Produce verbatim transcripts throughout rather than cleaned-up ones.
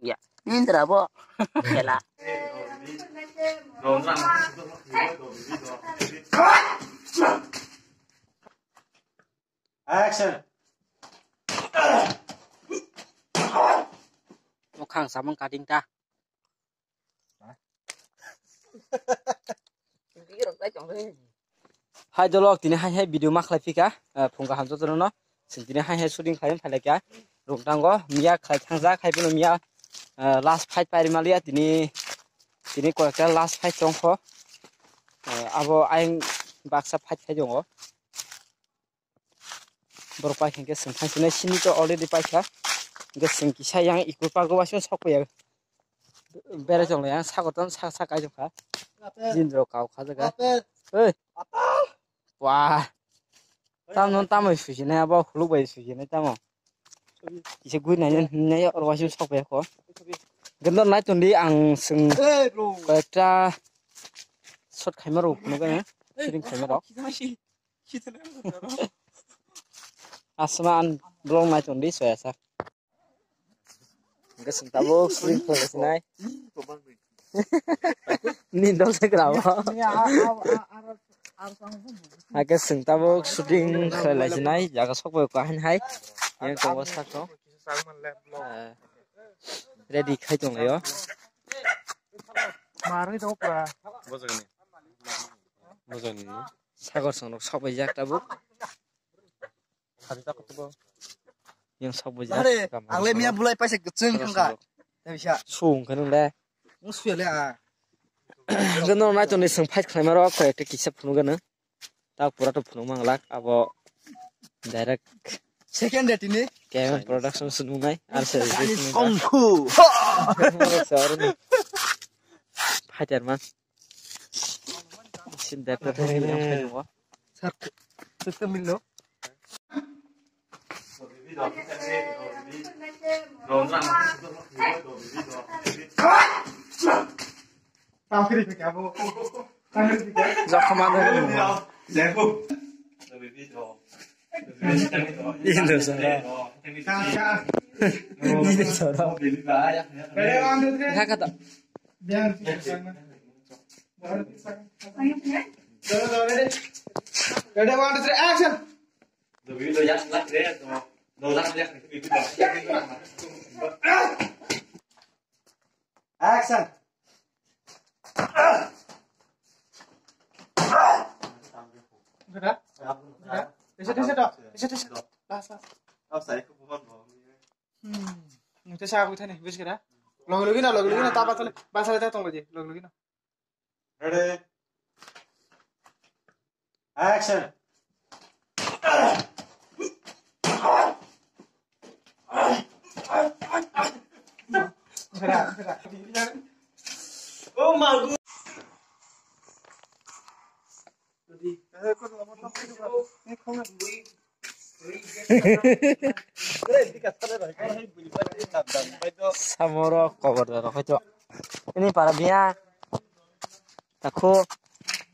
Ya, indra bo. Kela. Action. Mukhang samung kading ta. Hai dolok, tini hai hai video ma khlai phika, eh, phung kaham jotono no. Sing tini hai hai shooting khlai phai laikha. Rung tango, miya khlai thangjak, hai phano miya, eh, last fight pairi maliya tini, tini koyekta last fight tongkho. Eh, abo ayang baksa fight khai tongo. Borok paikha hwnkhe chwng thangsinai simi to already paikha. Hwnkhe chwng kisa yang ikur park o waisa sok ya. Berai tong yang sakotong sak sak kaijokha. Jindro kau kha jaga. Oi. Wah. Tamo tamo sujinai abo huluk bai sujinai tamo. Kisa gui nai nai oro waisa sok ya ko. Gendo nai tondi ang chwng koyekta shot khaima rok phunukgwi shooting khaima rok. Asma an vlog nai tongdi soya sa. Hwnkhe chwng tabuk shooting khlai sinai. Ni dol se grabo. Hake chwng tabuk shooting khlai lai sinai jaga sok bai kahin hai. Yang tongo sako. Ah, ready khai tong laio. Marwi tongo pura. Bojagni. Bojagni. Sagor songrok sok bai jak tabuk. Yang sok bai jak. Are, ang le miya bulai paisa kwchwng thangka. Tei bisa. Sung khe nung le. Nung suya le a. Hwnkhe no nai tong ni chwng fight khlaima rok koi ekta kisa phunuk gano. Tak pura to phunuk mang lak abo direct. Second day tini. K M Production se nungnai. Ar se Chinese kung fu. Fighter man. Sin depta thani yang phai nungo. Sir, system millo. Jokhoma dagwi nungo. Indo sara. Indo sara. Hakata. Ready, one, two, three, action. Action. Bisa, bisa, dok. Bisa, bisa, dok. Last, last. Hmm. Nungte sa agwi thani, buji kira? Logi logi na, logi logi na, ta basale, basale ta tong logi, logi logi na. Ready? Action. Oh my God. Samoro kobor da rokoi to. Ini para biya. Takho.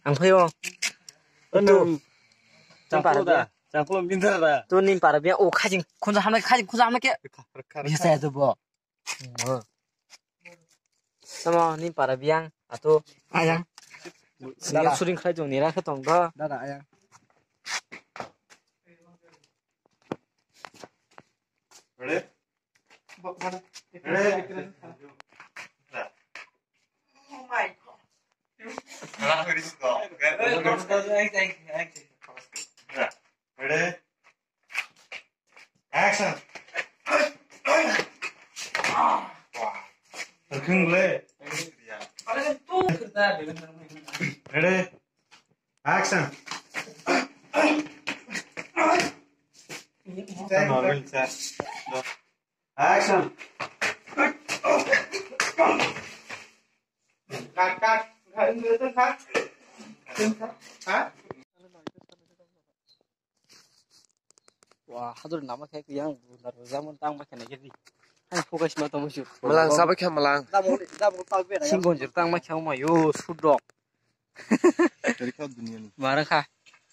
Ang phayo. Anu. Tum para biya. Changkulo bindar da. Tu nim para biya. O khajing khunja hamai khajing khunja hamai ke. Bisa ya tu bo. Tamo ni para biang atu. Ayang. Sini dada. Suring khlai tong ni rakhe tong do. Dada ayang. Ready? Bo-, bo-, Ready? Oh my God. Ready? Action. Wah. Terkeng le. Ready? Action. Action. Cut, cut. Cut. Cut. Ha? Wah, hadur nama khe yang bunar zaman tang ma khe na gedi. Hai focus ma tamo shu. Malang sabai khe malang. Sing gonjir tang ma khe ma yo sudok. Dari kha dunia ni. Mara kha.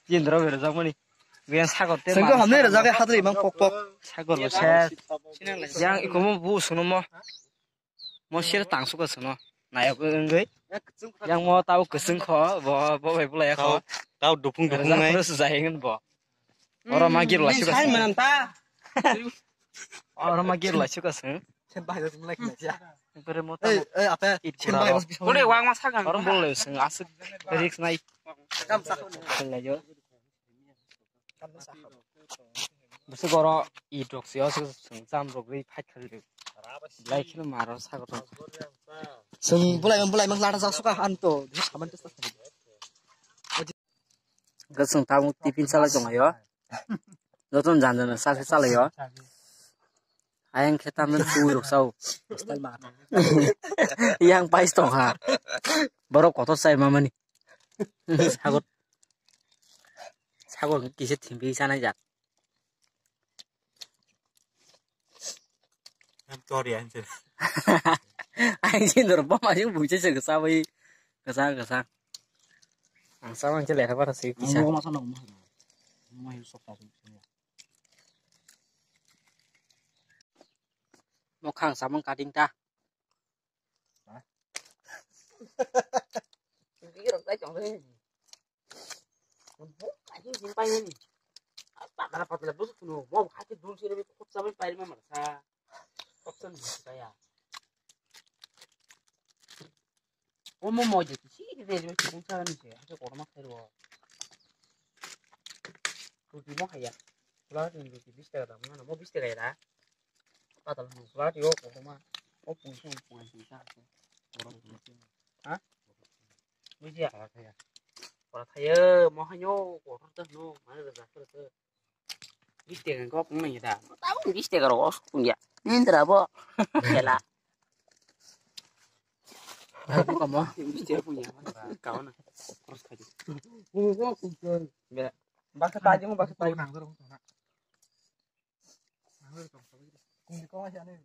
Jindra bera jak mani. Yang sagor te. Sengko hamne rajak hadur imang pok pok. Sagor bo se. Yang ikomo bu sunomo. Mo sir tang suka seno. Nayok wngwi. Yang mo tau kwswng kho, bo, bo bai bulai kho. Tau, tau dupung dupung nai. Rwjak rwjak jai wngkha bo. Oro ma gir lai suka seno. Oro ma gir lai suka seno. Sen bai rwjak lai khnai ya. Bere mo tau. Ei, ei, ape. Sen bai rwjak. Ore wang ma sagang. Oro bol lai seno. Aswk risk nai. Kam sa kho. Lai jo. Bwswk oro i rok se, o se chwng cham rok ri phai kha ri. Belai kheno maro sago rok. Chwng bulai, bulai mang lada jak suka han to. Saman to. Hwnkhe chwng tabuk tiffin salai tonglaio. Jotono jan jan sa se salaio. Ayang khe tamni twi rok sao. Yang pais tong ha. Borok kotor sai mamani. Sago. Sago kisa thimpi sanai jak. Tori anjir. Ang sindor boma jing bujai se kesa bai. Kesa, kesa. Ang sama ang chelera para se kisa. Ang masa nang masa. Masa sok ta. Mokhang samang kading ta. Birok tai tong le. Bo ai jin pai ni. Patla patla bus kuno. Mo hai ke dul sire khotsa bai pai ma marsa. Khotsa ni kaya. Omo mo je si de je khotsa ni se. Hai ko ma khairo. Ruti mo haya. Pula ni ruti bis taka da. Mo bis taka da. Patal hwnwi kwlak twi o kotorma. O pungsa pungsa pungsa. Ha? Bujiya. Kwlak thayo, mo haino kotor ta hwno, mane rwjak kwrwk. Bis taka kok wng nai da. Tabuk bis taka rok o suk pungya. Nindra bo. Khela. Bis taka pungya. Kauna. Cross khai di. Be. Baksa taji mo, baksa taji. Kung di kong aja nih.